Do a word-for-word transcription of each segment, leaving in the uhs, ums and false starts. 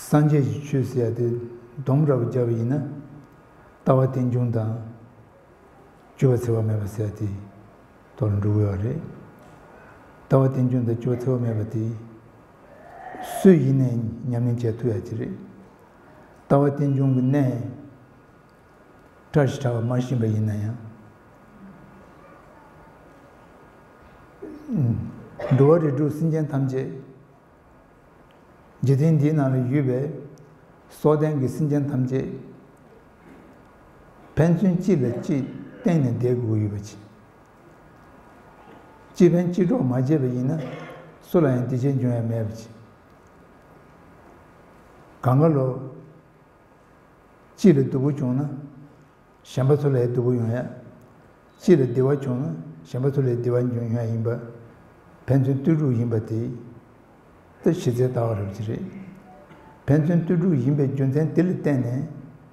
སངས་རྒྱས་ཀྱི་ཆོས་ཟེར་ཡ་དེ་སྡོམ་འདྲ་པོ་བརྒྱབ་པ་ཡིན་ན། ལྟ་བ་རྟེན་འབྱུང་དང་། སྤྱོད་པ་འཚེ་བ་མེད་པ་ཟེར་ཡ་དེ་ཐོག་ལ་འགྲོ་གི་ཡོད་རེད། ལྟ་བ་རྟེན་འབྱུང་དང་སྤྱོད་པ་འཚེ་བ་མེད་པ་དེ་སུ་ཡིན་ནའི་ཉམས་ལེན་བྱེད་ཐུབ་ཡ་ཅིག་རེད། ལྟ་བ་རྟེན་འབྱུང་གི་གནས་བཀྲ་ཤིས་གྲགས་པ་མ་ཤེས་པ་ཡིན་ན་ཡང་། འགྲོ་བ་རིགས་དྲུག་སེམས་ཅན་ཐམས་ཅད། འཇིག་རྟེན་འདིའི་ནང་ལ་ཡོད་པའི་སྲོག་ལྡན་གྱི་སེམས་ཅན་ཐམས་ཅད་ཕན་ཚུན་གཅིག་ལ་གཅིག་བརྟེན་ནས་བསྡད་དགོས་ཀྱི་ཡོད་པ་ཅིག་གཅིག་ཕན་གཅིག་གྲོགས་མ་བྱས་པ་ཡིན་ན། སུ་ལ་ཡང་བདེ་སྐྱིད་འབྱུང་ཡ་མེད་པ་ཅིག་གང་ག་ལོ། གཅིག་ལ་སྡུག་པོ་བྱུང་ན། གཞན་པ་ཚོ་ལ་སྡུག་པོ་ཡོང་ཡ། གཅིག་ལ་བདེ་བ་བྱུང་ན་གཞན་པ་ཚོ་ལ་བདེ་བ་འབྱུང་ཡ་ཡིན་པ། ཕན་ཚུན་ལྟོས་གྲུབ་ཡིན་པ་དེ། ད་གཞི་རྩའི་ལྟ་བ་རབ་ཅིག་རེད། ཕན་ཚུན་ལྟོས་གྲུབ་ཡིན་པའི་རྒྱུ་མཚན་དེ་ལ་བརྟེན་ནས་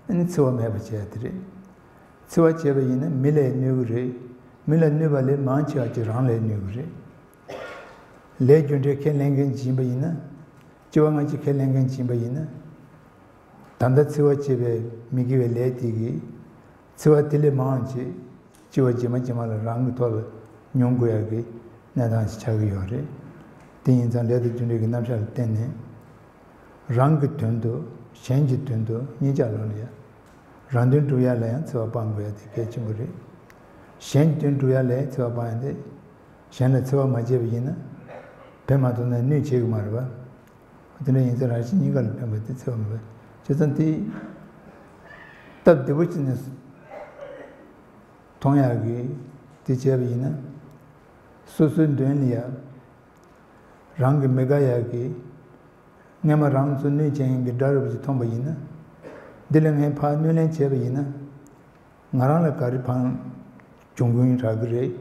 ཨ་ནི་འཚེ་བ་མེད་པ་བྱས་ཏེ་རེད། འཚེ་བ་བྱས་པ་ཡིན་ན་མི་ལ་གནོད་གི་རེད། མི་ལ་གནོད་པ་ལས་མང་ཆེ་བ་ཅིག་རང་ལ་གནོད་གི་རེད། ལས་རྒྱུ་འབྲས་ཁས་ལེན་མཁན་ཅིག་ཡིན་པ་ཡིན་ན། སྐྱེ་བ་སྔ་ཕྱི་ཁས་ལེན་མཁན་ཅིག་ཡིན་པ་ཡིན་ན། ད་ལྟ་འཚེ་བ་བྱས་པའི་མི་དགེ་བའི་ལས་དེ་གིས། འཚེ་བ་དེ་ལས་མང་ཅིག་སྐྱེ་བ་རྗེས་མ་རྗེས་མ་ལ་རང་གི་ཐོག་ལ་མྱོང་དགོས་ཡག་གི་གནས་སྟངས་ཤིག་ཆགས་ཀྱི་ཡོད་རེད། དེ་ཡིན་ཙང་ལས་དང་རྒྱུ་འབྲས་ཀྱི་རྣམ་གཞག་ལ་བརྟེན་ནས། རང་གི་དོན་དུ་གཞན་གྱི་དོན་དུ་གཉིས་ཆ་ལོ་ལ་ཡ། རང་དོན་སྒྲུབ་ཡ་ལ་ཡང་འཚེ་བ་སྤང་དགོས་ཡ་དེ་གལ་ཆེན་པོ་རེད། གཞན་གྱི་དོན་སྒྲུབ་ཡ་ལ་ཡང་འཚེ་བ་སྤང་ཡ་དེ། གཞན་ལ་འཚེ་བ་མ་བྱས་པ་ཡིན་ན། དེ་མ་གཏོགས་ནས་གནོད་བྱེད་ཀྱི་མ་རེད་པ། དེ་འདྲ་ཡིན་ཙང་རང་གཞན་གཉིས་ཀ་ལ་ཕན་པ་དེ་འཚེ་བ་མེད་པ། བྱས་ཙང་དེ། སྟབས་བདེ་པོ་བྱས་ནས་མཐོང་ཡག་གི་དེ་བྱས་པ་ཡིན་ན། སོ་སོའི་མདུན་ལ་ཡ། རང་གི་མི་དགའ་ཡག་གི། སྔན་མ་རང་ཚོ་གནོད་བྱེད་མཁན་གྱི་དགྲ་རུ་ཅིག་མཐོང་པ་ཡིན་ན། འདི་ལ་ངས་ཕར་གནོད་ལན་བྱས་པ་ཡིན་ན། ང་རང་ལ་ག་རེ་ཕན་བྱུང་གི་རག་གི་རེད།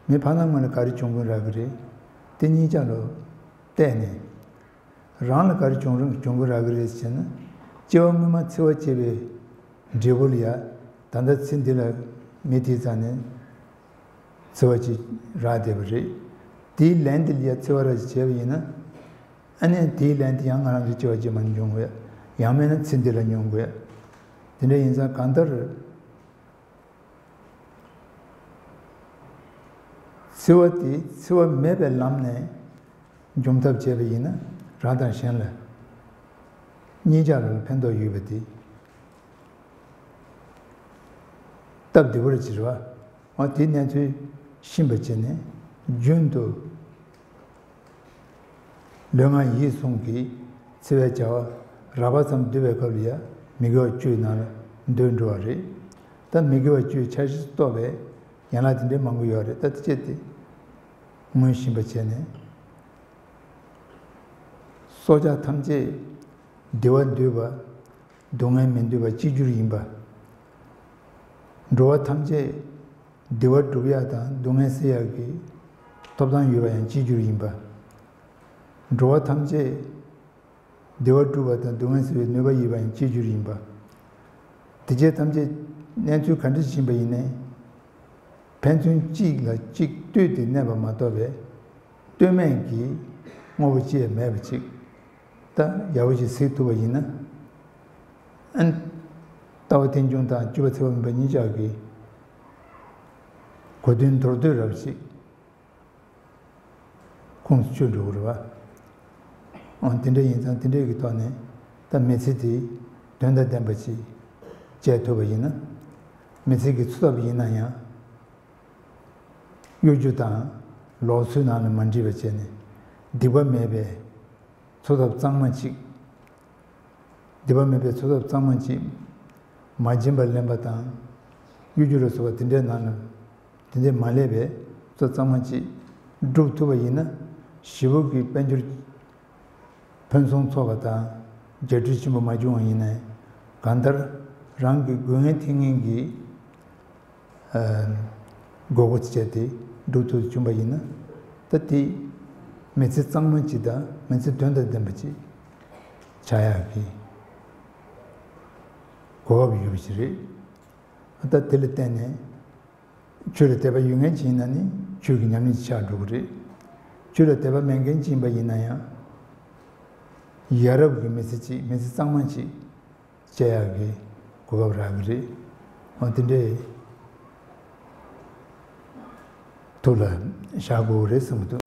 ངའི་ཕ་ནང་ངོས་ལ་ག་རེ་བྱུང་གི་རག་གི་རེད། དེ་གཉིས་ཆ་ལ་བལྟས་ནས། རང་ལ་ག་རེ་བྱུང་རུང་བྱུང་གི་རག་གི་རེད་ཟེར་ན། སྐྱེ་བ་སྔོན་མ་འཚེ་བ་བྱས་པའི་འབྲས་བུ་ལ་ཡ། ད་ལྟ་ཚེ་འདི་ལ་མི་དེའི་རྩ་ནས་འཚེ་བ་ཅིག་རག་བསྡད་པ་རེད། དེའི་ལན་དེ་ལ་ཡ་འཚེ་བ་ར་ཅིག་བྱས་པ་ཡིན་ན། ཨ་ནི་དེའི་ལན་དེ་ཡང་ང་རང་ཚོའི་སྐྱེ་བ་རྗེས་མ་ལ་འབྱུང་དགོས་ཡ། ཡང་མིན་ན་ཚེ་འདི་ལ་མྱོང་དགོས་ཡ། དེ་འདྲ་ཡིན་ཙང་གང་ལྟར། འཚེ་བ་དེ་འཚེ་བ་མེད་པའི་ལམ་ནས་འཇོམས་ཐབས་བྱས་པ་ཡིན་ན་རང་དང་གཞན་ལ་གཉིས་ཆ་ལ་ཕན་ཐོགས་ཡོད་པ་དེ་སྟབས་བདེ་པོ་རེད་ཅེས་རེད་བ། འོ་དེའི་གནས་ཚུལ་ཤེས་པ་བྱས་ནས་རྒྱུན་དུ། ལུས་ངག་ཡིད་གསུམ་གྱི་འཚེ་བའི་བྱ་བ་རགས་པ་ཙམ་བསྡུ་བའི་སྐབས་ལ་ཡང་མི་དགེ་བ་བཅུའི་ནང་ལ་འདུས་འགྲོ་བ་རེད། ད་མི་དགེ་བ་བཅུའི་ཆ་ཤས་སུ་གཏོགས་པའི་ཡན་ལག་དེ་འདྲའི་མང་པོ་ཡོད་རེད། ད་དེ་བཅས་དེ་ངོས་ཤེས་པ་བྱས་ནས། སྲོག་ཆགས་ཐམས་ཅད་བདེ་བ་འདོད་པ། སྡུག་བསྔལ་མི་འདོད་པ་གཅིག་གྱུར་ཡིན་པ། འགྲོ་བ་ཐམས་ཅད་བདེ་བ་སྒྲུབ་ཡག་དང་སྡུག་བསྔལ་སེལ་ཡག་གི་ཐོབ་ཐང་ཡོད་པ་ཡང་གཅིག་གྱུར་ཡིན་པ། འགྲོ་བ་ཐམས་ཅད་བདེ་བ་སྒྲུབ་པ་དང་སྡུག་བསྔལ་སེལ་བའི་ནུས་པ་ཡོད་པ་ཡང་གཅིག་གྱུར་ཡིན་པ། དེ་བཅས་ཐམས་ཅད་གནས་ཚུལ་ག་འདྲ་ཞིག་ཡིན་པ་ཡིན་ནའི། ཕན་ཚུན་གཅིག་ལ་གཅིག་ལྟོས་ཏེ་གནས་པ་མ་གཏོགས་པའི་ལྟོས་མེད་ཀྱི་དངོས་པོ་ཅི་ཡང་མེད་པ་ཅིག་ད་ཡག་པོ་ཞིག་གཟིགས་ཐུབ་པ་ཡིན་ན། ཨན། ལྟ་བ་རྟེན་འབྱུང་དང་སྤྱོད་པ་འཚེ་བ་མེད་པ་གཉིས་ཆར་གྱི་གོ་དོན་མདོར་བསྡུས་རབ་ཞིག་ཁོངས་སུ་ཆུད་འགྲོ་གི་རེད་བ། ཨང་། དེ་འདྲ་ཡིན་ཙང་དེ་འདྲའི་གི་ཐོག་ནས་ད་མི་ཚེ་དེ་དོན་དང་ལྡན་པ་ཞིག་བྱས་ཐུབ་པ་ཡིན་ན། མི་ཚེ་གི་འཚོ་ཐབས་ཡིན་ན་ཡང་། གཡོ་སྒྱུ་དང་ལོག་འཚོའི་ནང་ལ་མ་འདྲེས་པ་བྱས་ནས་སྡིག་པ་མེད་པའི་འཚོ་ཐབས་གཙང་མ་ཅིག་སྡིག་པ་མེད་པའི་འཚོ་ཐབས་གཙང་མ་ཅིག་མ་བྱིན་པར་ལེན་པ་དང་། གཡོ་སྒྱུ་ལ་སོགས་པ་དེ་འདྲའི་ནང་ལ་དེ་འདྲའི་མ་ལེན་པའི་འཚོ་གཙང་མ་ཅིག་སྒྲུབ་ཐུབ་པ་ཡིན་ན། ཞེ་པོ་གི་དཔལ་འབྱོར་ཕུན་སུམ་ཚོགས་པ་དང་རྒྱས་སྤྲོས་ཆེན་པོ་མ་བྱུང་བ་ཡིན་ནའི། གང་ལྟར་རང་གི་དགོས་ངེས་ཐོན་མཁན་གྱི་ཨ་དགོས་མཁོ་སྤྱད་དེ་སྒྲུབ་ཐུབ་བྱུང་བ་ཡིན་ན། ད་དེ་མི་ཚེ་གཙང་མ་ཅིག་དང་མི་ཚེ་དོན་དང་ལྡན་པ་ཅིག་ཆགས་ཡག་གི་གོ་སྐབས་ཡོད་པ་ཞིག་རེད། ད་དེ་ལ་བརྟེན་ནས་ཆོས་ལ་དད་པ་ཡོད་མཁན་ཅིག་ཡིན་ན་ནི་ཆོས་ཀྱི་ཉམས་ལེན་ཅིག་ཆགས་འགྲོ་གི་རེད། ཆོས་ལ་དད་པ་མེད་མཁན་ཅིག་ཡིན་པ་ཡིན་ན་ཡང་། ཡ་རབས་ཀྱི་མི་ཚེ་གཅིག་མི་ཚེ་གཙང་མ་གཅིག་སྐྱེལ་ཡག་གི་གོ་སྐབས་རག་གི་རེད། འོ་དེ་འདྲའི་ཐུགས་ལ་བཞག་དགོས་རེད་བསམ་གྱི་འདུག